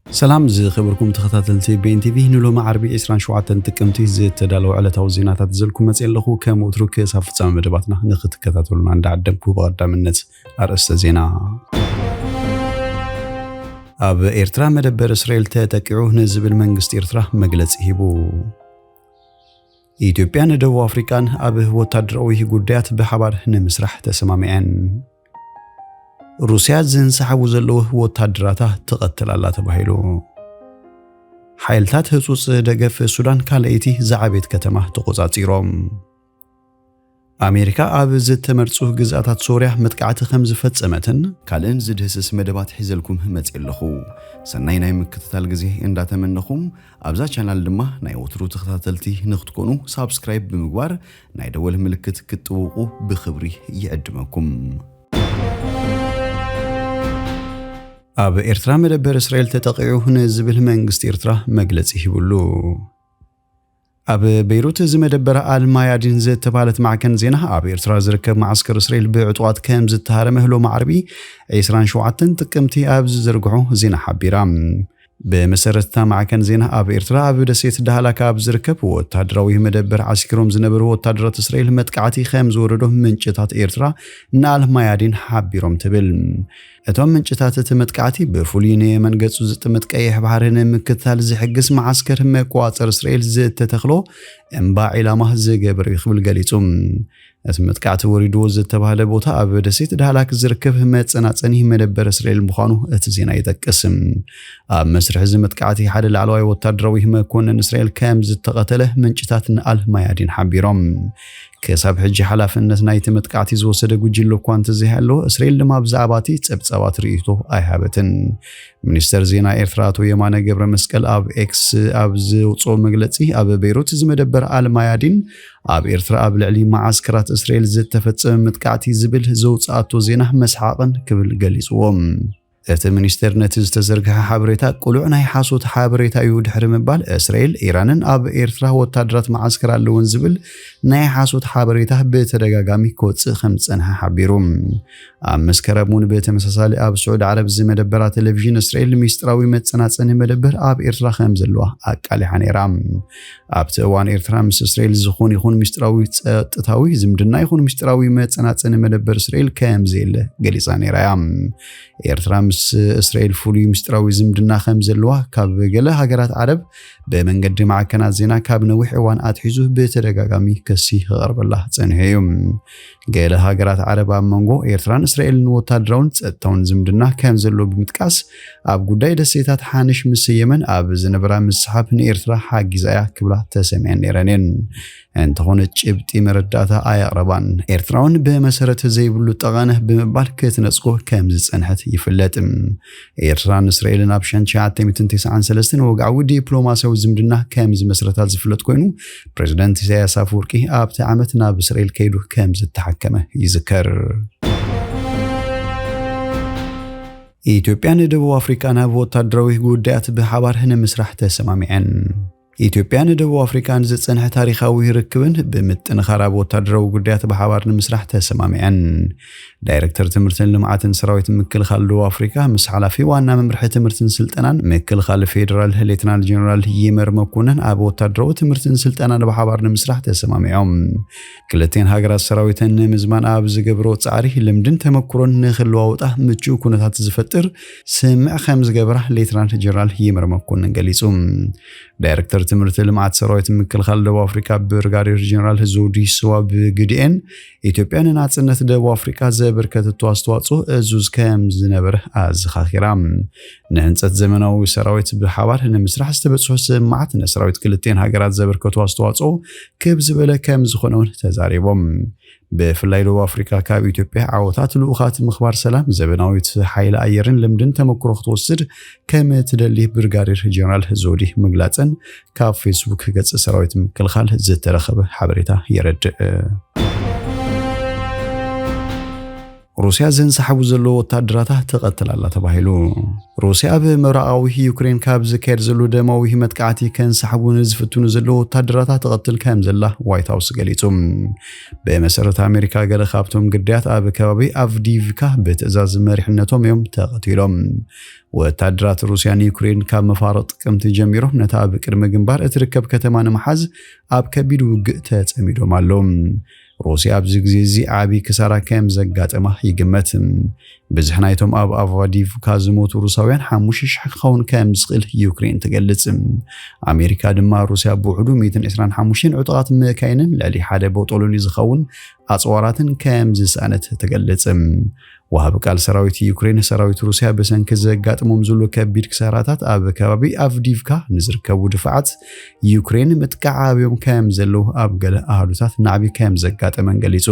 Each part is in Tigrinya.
ሰላም ዝኸበርኩም ተኸታተልቲ ቤን ቲቪ፣ ንሎሚ ዓርቢ ዕስራን ሸውዓተን ጥቅምቲ ዝተዳለወ ዕለታዊ ዜናታት ዘልኩ መጽእ ኣለኹ። ከም ወትሩ ክሳብ ፍጻመ መደባትና ንኽትከታተሉና እንዳዓደምኩ፣ ብቐዳምነት ኣርእስተ ዜና። ኣብ ኤርትራ መደበር እስራኤል ተጠቂዑ ንዝብል መንግስቲ ኤርትራ መግለጺ ሂቡ። ኢትዮጵያን ደቡብ ኣፍሪቃን ኣብ ወታደራዊ ጉዳያት ብሓባር ንምስራሕ ተሰማሚዐን። ሩስያ ዝንሳሓቡ ዘለዉ ወታደራታ ትቐትል ኣላ ተባሂሉ። ሓይልታት ህጹጽ ደገፍ ሱዳን ካልኣይቲ ዝዓበየት ከተማ ተቖጻጺሮም። ኣሜሪካ ኣብ ዝተመርጹ ግዝኣታት ሶርያ መጥቃዕቲ ከም ዝፈጸመትን ካልእን ዝድህስስ መደባት ሒዘልኩም መጽእ ኣለኹ። ሰናይ ናይ ምክትታል ግዜ እንዳተመነኹም፣ ኣብዛ ቻናል ድማ ናይ ወትሩ ተኸታተልቲ ንክትኮኑ ሳብስክራይብ ብምግባር ናይ ደወል ምልክት ክትጥውቑ ብኽብሪ ይዕድመኩም። ኣብ ኤርትራ መደበር እስራኤል ተጠቂዑ ንዝብል መንግስቲ ኤርትራ መግለጺ ሂብሉ። ኣብ ቤይሩት ዝመደበራ ኣልማያዲን ዝተባህለት ማዕከን ዜና፣ ኣብ ኤርትራ ዝርከብ መዓስከር እስራኤል ብዕጡቓት ከም ዝተሃረመ ሎሚ ዓርቢ ዕስራን ሸውዓተን ጥቅምቲ ኣብ ዝዘርግሖ ዜና ሓቢራ። ብመሰረት እታ ማዕከን ዜና፣ ኣብ ኤርትራ ኣብ ደሴት ዳህላክ ኣብ ዝርከብ ወታደራዊ መደበር ዓሲክሮም ዝነበሩ ወታደራት እስራኤል መጥቃዕቲ ከም ዝወረዶ ምንጭታት ኤርትራ ንኣልማያዲን ሓቢሮም ትብል። እቶም ምንጭታት፣ እቲ መጥቃዕቲ ብፍሉይ ንየመን ገጹ ዝጥምት ቀይሕ ባሕሪ ንምክትታል ዝሕግዝ መዓስከር መቋጸር እስራኤል ዝተተኽሎ እምባ ዒላማ ዝገበረ እዩ ክብል ገሊጹ። እቲ መጥቃዕቲ ወሪድዎ ዝተባህለ ቦታ ኣብ ደሴት ዳህላክ ዝርከብ መጸናጸኒ መደበር እስራኤል ምዃኑ እቲ ዜና ይጠቅስ። ኣብ መስርሕ እዚ መጥቃዕቲ ሓደ ላዕለዋይ ወታደራዊ መኮንን እስራኤል ከም ዝተቐተለ ምንጭታት ንኣል ማያዲን ሓቢሮም። ክሳብ ሕጂ ሓላፍነት ናይቲ መጥቃዕቲ ዝወሰደ ጉጅለ እኳ እንተዘይሃለወ፣ እስራኤል ድማ ብዛዕባ እቲ ጸብጻባት ርእይቶ ኣይሃበትን። ሚኒስተር ዜና ኤርትራ ኣቶ የማነ ገብረ መስቀል ኣብ ኤክስ ኣብ ዘውጽኦ መግለጺ፣ ኣብ ቤይሩት ዝመደበር ኣልማያዲን ኣብ ኤርትራ ኣብ ልዕሊ መዓስከራት እስራኤል ዝተፈጸመ መጥቃዕቲ ዝብል ዘውጽኣቶ ዜና መስሓቕን ክብል ገሊጽዎ። እቲ ሚኒስተር ነቲ ዝተዘርግሐ ሓበሬታ ቅሉዕ ናይ ሓሶት ሓበሬታ እዩ ድሕሪ ምባል፣ እስራኤል፣ ኢራንን ኣብ ኤርትራ ወታደራት መዓስከር ኣለወን ዝብል ናይ ሓሶት ሓበሬታ ብተደጋጋሚ ክወጽእ ከም ዝጸንሐ ሓቢሩ። ኣብ መስከረም እውን ብተመሳሳሊ ኣብ ስዑዲ ዓረብ ዝመደበራ ቴሌቪዥን እስራኤል ሚስጥራዊ መጸናጸኒ መደበር ኣብ ኤርትራ ከም ዘለዋ ኣቃሊሓ ነይራ። ኣብቲ እዋን ኤርትራ ምስ እስራኤል ዝኾን ይኹን ሚስጥራዊ ጸጥታዊ ዝምድና ይኹን ሚስጥራዊ መጸናጸኒ መደበር እስራኤል ከም ዘየለ ገሊጻ ነይራ እያ። ኤርትራ ምስ እስራኤል ፍሉይ ምስጢራዊ ዝምድና ከም ዘለዋ ካብ ገለ ሃገራት ዓረብ ብመንገዲ ማዕከናት ዜና ካብ ነዊሕ እዋን ኣትሒዙ ብተደጋጋሚ ክሲ ክቐርበላ ጸኒሑ እዩ። ገለ ሃገራት ዓረብ ኣብ መንጎ ኤርትራን እስራኤልን ወታደራውን ጸጥታውን ዝምድና ከም ዘሎ ብምጥቃስ፣ ኣብ ጉዳይ ደሴታት ሓንሽ ምስ የመን ኣብ ዝነበራ ምስሓብ ንኤርትራ ሓጊዛ እያ ክብላ ተሰሚዐን ነይረን እየን። እንተኾነ ጭብጢ መረዳእታ ኣየቕረባን። ኤርትራ እውን ብመሰረት ዘይብሉ ጠቐነ ብምባል ክትነጽጎ ከም ዝጸንሐት ይፍለጥ። ኤርትራን እስራኤልን ኣብ ሸንሸዓተ ሚእትን ተስዓን ሰለስተን ወግዓዊ ዲፕሎማስያዊ ዝምድና ከም ዝመስረታ ዝፍለጥ ኮይኑ፣ ፕሬዝደንት ኢሳያስ ኣፈወርቂ ኣብቲ ዓመት ናብ እስራኤል ከይዱ ከም ዝተሓከመ ይዝከር። ኢትዮጵያን ደቡብ ኣፍሪቃን ኣብ ወታደራዊ ጉዳያት ብሓባር ንምስራሕ ተሰማሚዐን። ኢትዮጵያን ደቡብ ኣፍሪቃን ዝጸንሐ ታሪኻዊ ርክብን ብምጥንኻር ኣብ ወታደራዊ ጉዳያት ብሓባር ንምስራሕ ተሰማሚዐን። ዳይሬክተር ትምህርትን ልምዓትን ሰራዊት ምክልኻል ደቡብ ኣፍሪቃ ምስ ሓላፊ ዋና መምርሒ ትምህርትን ስልጠናን ምክልኻል ፌዴራል ሌተናል ጀነራል ይመር መኮነን ኣብ ወታደራዊ ትምህርትን ስልጠናን ብሓባር ንምስራሕ ተሰማሚዖም። ክልቴን ሃገራት ሰራዊተን ንምዝማን ኣብ ዝገብሮ ጻዕሪ ልምድን ተመክሮን ንኽለዋወጣ ምቹእ ኩነታት ዝፈጥር ስምዕ ከም ዝገበራ ሌተናል ጀነራል ይመር መኮንን ገሊጹ። ዳይሬክተር ትምህርቲ ልምዓት ሰራዊት ምክልኻል ደቡብ ኣፍሪካ ብርጋዴር ጀነራል ዞዲ ስዋ ብግዲኤን፣ ኢትዮጵያ ንናጽነት ደቡብ ኣፍሪካ ዘበርከተቶ ኣስተዋጽኦ እዙዝ ከም ዝነበረ ኣዘኻኺራ። ንህንጸት ዘመናዊ ሰራዊት ብሓባር ንምስራሕ ዝተበጽሑ ስምማዓት፣ ንሰራዊት ክልቴን ሃገራት ዘበርከቱ ኣስተዋጽኦ ክብ ዝበለ ከም ዝኾነ እውን ተዛሪቦም። ብፍላይ ደቡብ ኣፍሪካ ካብ ኢትዮጵያ ዓወታት ልኡኻት ምኽባር ሰላም፣ ዘበናዊት ሓይሊ ኣየርን ልምድን ተመክሮ ክትወስድ ከም ትደሊ ብርጋዴር ጀነራል ዞዲ ምግላጸን ካብ ፌስቡክ ገጽ ሰራዊት ምክልኻል ዝተረኸበ ሓበሬታ የረድእ። ሩስያ ዘንሳሕቡ ዘለዉ ወታደራታ ትቐትል ኣላ ተባሂሉ። ሩስያ ኣብ ምብራቓዊ ዩክሬን ካብ ዝካየድ ዘሎ ደማዊ መጥቃዕቲ ከንሳሕቡ ንዝፍትኑ ዘለዉ ወታደራታ ትቐትል ከም ዘላ ዋይት ሃውስ ገሊጹ። ብመሰረት ኣሜሪካ፣ ገለ ካብቶም ግዳያት ኣብ ከባቢ ኣቭዲቭካ ብትእዛዝ መሪሕነቶም እዮም ተቐቲሎም። ወታደራት ሩስያ ንዩክሬን ካብ መፋርቕ ጥቅምቲ ጀሚሮም ነታ ኣብ ቅድመ ግንባር እትርከብ ከተማ ንምሓዝ ኣብ ከቢድ ውግእ ተጸሚዶም ኣለዉ። ሩስያ ኣብዚ ግዜ እዚ ዓቢ ክሳራ ከም ዘጋጠማ ይግመት። ብዝሕ ናይቶም ኣብ ኣቫዲቭካ ዝሞቱ ሩሳውያን ሓሙሽተ ሽሕ ክኸውን ከም ዝኽእል ዩክሬን ትገልጽ። ኣሜሪካ ድማ ሩስያ ብውሕዱ ሚእትን ዕስራን ሓሙሽተን ዕጡቓት መካይንን ልዕሊ ሓደ ቦጦሎኒ ዝኸውን ኣጽዋራትን ከም ዝሰኣነት ትገልጽ። ወሃቢ ቃል ሰራዊት ዩክሬን፣ ሰራዊት ሩስያ ብሰንኪ ዘጋጥሞም ዘሎ ከቢድ ክሳራታት ኣብ ከባቢ ኣቭዲቭካ ንዝርከቡ ድፋዓት ዩክሬን ምጥቃዕ ኣብዮም ከም ዘለዉ ኣብ ገለ ኣሃዱታት ናዕቢ ከም ዘጋጠመን ገሊጹ።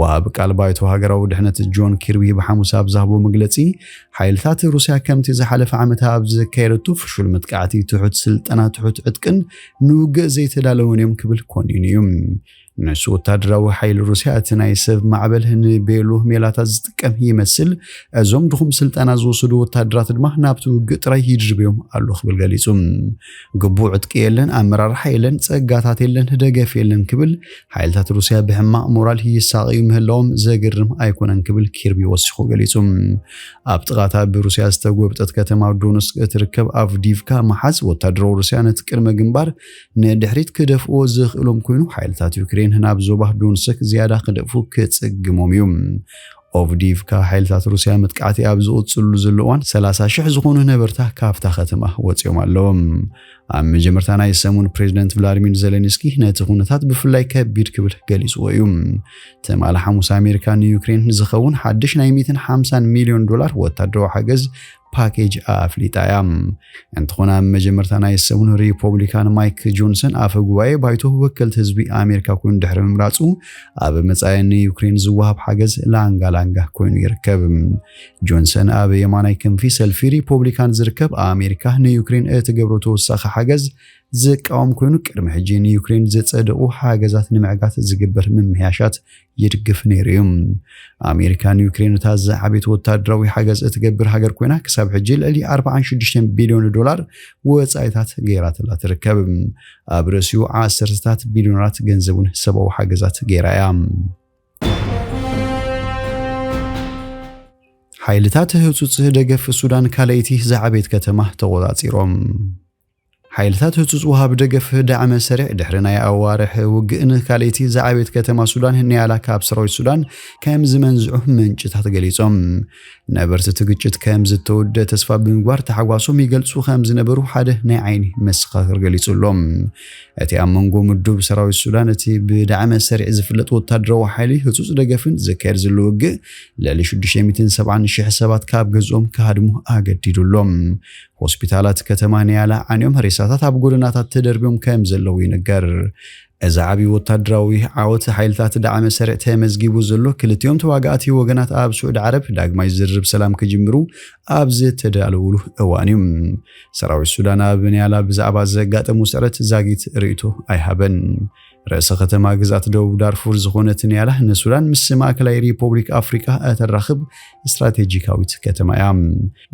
ወሃቢ ቃል ባይቶ ሃገራዊ ድሕነት ጆን ኪርቢ ብሓሙስ ኣብ ዝሃቦ መግለጺ፣ ሓይልታት ሩስያ ከምቲ ዝሓለፈ ዓመት ኣብ ዘካየደቱ ፍሹል መጥቃዕቲ ትሑት ስልጠና፣ ትሑት ዕጥቅን ንውግእ ዘይተዳለውን እዮም ክብል ኮኒኑ እዩ። ንሱ ወታደራዊ ሓይሊ ሩስያ እቲ ናይ ሰብ ማዕበል ንቤሎ ሜላታት ዝጥቀም ይመስል፣ እዞም ድኹም ስልጠና ዝወሰዱ ወታደራት ድማ ናብቲ ውግእ ጥራይ ይድርብዮም ኣሎ ክብል ገሊጹ። ግቡእ ዕጥቂ የለን፣ ኣመራርሓ የለን፣ ጸጋታት የለን፣ ደገፍ የለን ክብል ሓይልታት ሩስያ ብሕማቕ ሞራል ይሳቐዩ ምህላዎም ዘገርም ኣይኮነን ክብል ኪርቢ ወሲኹ ገሊጹ። ኣብ ጥቓታ ብሩስያ ዝተጎብጠት ከተማ ዶንስክ እትርከብ ኣቭዲቭካ ምሓዝ ወታደራዊ ሩስያ ነቲ ቅድመ ግንባር ንድሕሪት ክደፍእዎ ዘኽእሎም ኮይኑ፣ ሓይልታት ዩክሬን ናብ ዞባ ዶንስክ ዝያዳ ክደፍኡ ክጽግሞም እዩ። ኦቭዲቭካ ሓይልታት ሩስያ መጥቃዕቲ ኣብ ዝቕጽሉ ዘሎ እዋን ሰላሳ ሽሕ ዝኾኑ ነበርታ ካብታ ከተማ ወጺኦም ኣለዎም። ኣብ መጀመርታ ናይ ሰሙን ፕሬዚደንት ቭላዲሚር ዜሌንስኪ ነቲ ኩነታት ብፍላይ ከቢድ ክብል ገሊጽዎ እዩ። ትማሊ ሓሙስ ኣሜሪካ ንዩክሬን ዝኸውን ሓድሽ ናይ ሚእትን ሓምሳን ሚልዮን ዶላር ወታደራዊ ሓገዝ ፓኬጅ ኣፍሊጣ እያ። እንተኾነ ኣብ መጀመርታ ናይ ሰሙን ሪፖብሊካን ማይክ ጆንሰን ኣፈ ጉባኤ ባይቶ ወከልቲ ህዝቢ ኣሜሪካ ኮይኑ ድሕሪ ምምራጹ ኣብ መጻኢ ንዩክሬን ዝወሃብ ሓገዝ ላንጋ ላንጋ ኮይኑ ይርከብ። ጆንሰን ኣብ የማናይ ክንፊ ሰልፊ ሪፖብሊካን ዝርከብ ኣሜሪካ ንዩክሬን እትገብሮ ተወሳኺ ሓገዝ ዝቃወም ኮይኑ ቅድሚ ሕጂ ንዩክሬን ዝጸደቑ ሓገዛት ንምዕጋት ዝግበር ምምሕያሻት ይድግፍ ነይሩ እዩ። ኣሜሪካ ንዩክሬን እታ ዝዓበየት ወታደራዊ ሓገዝ እትገብር ሃገር ኮይና ክሳብ ሕጂ ልዕሊ ኣርባዓን ሽዱሽተን ቢልዮን ዶላር ወጻኢታት ገይራትላ ትርከብ። ኣብ ርእሲኡ ዓሰርተታት ቢልዮናት ገንዘብ እውን ሰብኣዊ ሓገዛት ገይራ እያ። ሓይልታት ህጹጽ ደገፍ ሱዳን ካልኣይቲ ዝዓበየት ከተማ ተቖጻጺሮም። ሓይልታት ህጹጽ ወሃቢ ደገፍ ዳዕመ ሰሪዕ ድሕሪ ናይ ኣዋርሕ ውግእ ንካልኣይቲ ዝዓበየት ከተማ ሱዳን ኒያላ ካብ ሰራዊት ሱዳን ከም ዝመንዝዑ ምንጭታት ገሊጾም። ነበርቲ እቲ ግጭት ከም ዝተወደ ተስፋ ብምግባር ታሕጓሶም ይገልጹ ከም ዝነበሩ ሓደ ናይ ዓይኒ መሰኻኽር ገሊጹ ኣሎ። እቲ ኣብ መንጎ ምዱብ ሰራዊት ሱዳን እቲ ብዳዕመ ሰሪዕ ዝፍለጥ ወታደራዊ ሓይሊ ህጹጽ ደገፍን ዝካየድ ዘሎ ውግእ ልዕሊ ሽዱሽተ ሚእትን ሰብዓን ሽሕ ሰባት ካብ ገዝኦም ክሃድሙ ኣገዲዱ ኣሎ። ሆስፒታላት ከተማ ኒያላ ዓንዮም ሬሳታት ኣብ ጎደናታት ተደርብዮም ከም ዘለዉ ይንገር። እዚ ዓብዪ ወታደራዊ ዓወት ሓይልታት ዳዕመ ሰሪዕ ተመዝጊቡ ዘሎ ክልቲኦም ተዋጋእቲ ወገናት ኣብ ስዑዲ ዓረብ ዳግማይ ዝርርብ ሰላም ክጅምሩ ኣብ ዝተዳለውሉ እዋን እዩ። ሰራዊት ሱዳን ኣብ ኒያላ ብዛዕባ ዘጋጠሙ ስዕረት ዛጊት ርእይቶ ኣይሃበን። ርእሰ ከተማ ግዝኣት ደቡብ ዳርፉር ዝኾነት ኒያላ ንሱዳን ምስ ማእከላይ ሪፖብሊክ ኣፍሪቃ እተራኽብ ስትራቴጂካዊት ከተማ እያ።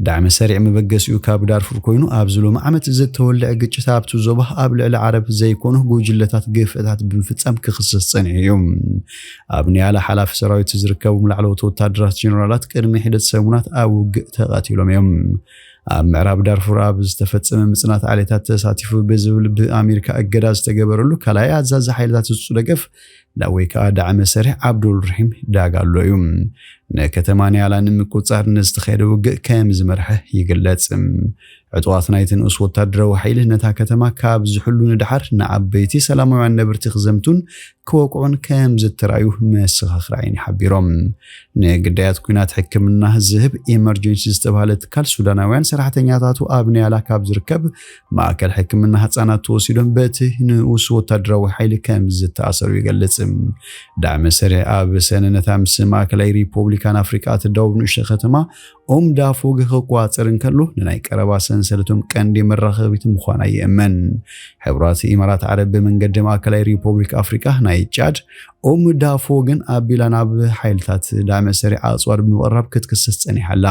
ዳዕመ ሰሪዕ መበገሲኡ ካብ ዳርፉር ኮይኑ ኣብዚ ሎሚ ዓመት ዝተወልዐ ግጭት ኣብቲ ዞባ ኣብ ልዕሊ ዓረብ ዘይኮኑ ጉጅለታት ግፍዕታት ብምፍጻም ክኽሰስ ጸኒሑ እዩ። ኣብ ኒያላ ሓላፊ ሰራዊት ዝርከቦም ላዕለዎት ወታደራት ጀነራላት ቅድሚ ሒደት ሰሙናት ኣብ ውግእ ተቐቲሎም እዮም። ኣብ ምዕራብ ዳርፉር ኣብ ዝተፈጸመ ምጽናት ዓሌታት ተሳቲፉ ብዝብል ብኣሜሪካ እገዳ ዝተገበረሉ ካልኣይ ኣዛዚ ሓይልታት ህጹጽ ደገፍ ዳ-፣ ወይ ከኣ ዳዕመ ሰሪዕ ዓብዱል ርሒም ዳጋሎ እዩ። ንከተማ ኒያላ ንምቁጽጻር ንዝተኻየደ ውግእ ከም ዝመርሐ ይግለጽ። ዕጡቓት ናይቲ ንኡስ ወታደራዊ ሓይሊ ነታ ከተማ ካብ ዝሕሉ ንደሓር ንዓበይቲ ሰላማውያን ነበርቲ ክዘምቱን ክወቅዑን ከም ዝተራእዩ መሰኻኽር ዓይኒ ሓቢሮም። ንግዳያት ኲናት ሕክምና ዝህብ ኢመርጀንሲ ዝተባህለ ትካል ሱዳናውያን ሰራሕተኛታቱ ኣብ ኒያላ ካብ ዝርከብ ማእከል ሕክምና ህጻናት ተወሲዶም በቲ ንኡስ ወታደራዊ ሓይሊ ከም ዝተኣሰሩ ይገልጽ። ዳዕመ ሰሪዕ ኣብ ሰነ ነታ ምስ ማእከላይ ሪፖብሊክ ኣሜሪካን ኣፍሪቃ እቲ ደቡብ ንእሽቶ ከተማ ኡም ዳፎግ ክቋጽር እንከሎ፣ ንናይ ቀረባ ሰንሰለቶም ቀንዲ መራኸቢት ምዃና ይእመን። ሕቡራት ኢማራት ዓረብ ብመንገዲ ማእከላይ ሪፖብሊክ ኣፍሪቃ ናይ ጫድ ኡም ዳፎግን ኣቢላ ናብ ሓይልታት ዳዕመ ሰሪዕ ኣጽዋር ብምቕራብ ክትክሰስ ጸኒሓ ኣላ።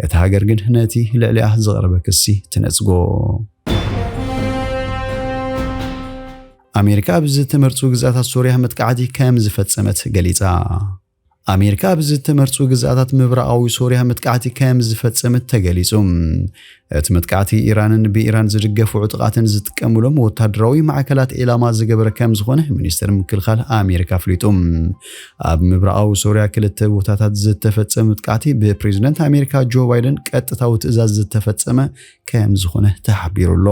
እታ ሃገር ግን ነቲ ልዕሊኣ ዝቐረበ ክሲ ትነጽጎ። ኣሜሪካ ኣብ ዝተመርጹ ግዝኣታት ሶርያ መጥቃዕቲ ከም ዝፈጸመት ገሊጻ። ኣሜሪካ ኣብ ዝተመርጹ ግዝኣታት ምብራቓዊ ሶርያ መጥቃዕቲ ከም ዝፈጸመት ተገሊጹ። እቲ መጥቃዕቲ ኢራንን ብኢራን ዝድገፉ ዕጡቓትን ዝጥቀሙሎም ወታደራዊ ማዕከላት ዒላማ ዝገበረ ከም ዝኾነ ሚኒስትር ምክልኻል ኣሜሪካ ኣፍሊጡ። ኣብ ምብራቓዊ ሶርያ ክልተ ቦታታት ዝተፈጸመ መጥቃዕቲ ብፕሬዝደንት ኣሜሪካ ጆ ባይደን ቀጥታዊ ትእዛዝ ዝተፈጸመ ከም ዝኾነ ተሓቢሩ ኣሎ።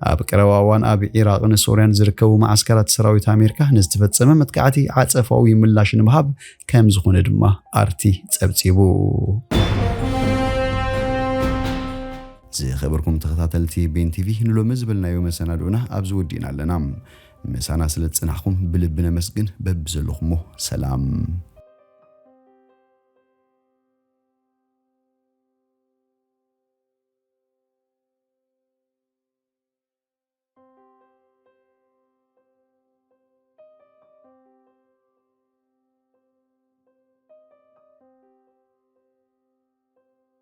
ኣብ ቀረባ እዋን ኣብ ኢራቕን ሶርያን ዝርከቡ መዓስከራት ሰራዊት ኣሜሪካ ንዝተፈጸመ መጥቃዕቲ ዓጸፋዊ ምላሽ ንምሃብ ከም ዝኾነ ድማ ኣርቲ ጸብጺቡ። ዝኸበርኩም ተኸታተልቲ ቤን ቲቪ፣ ንሎሚ ዝበልናዮ መሰናድኦና ኣብዚ ወዲእና ኣለና። ምሳና ስለ ዝጸናሕኩም ብልቢ ነመስግን። በብዘለኹሞ ሰላም።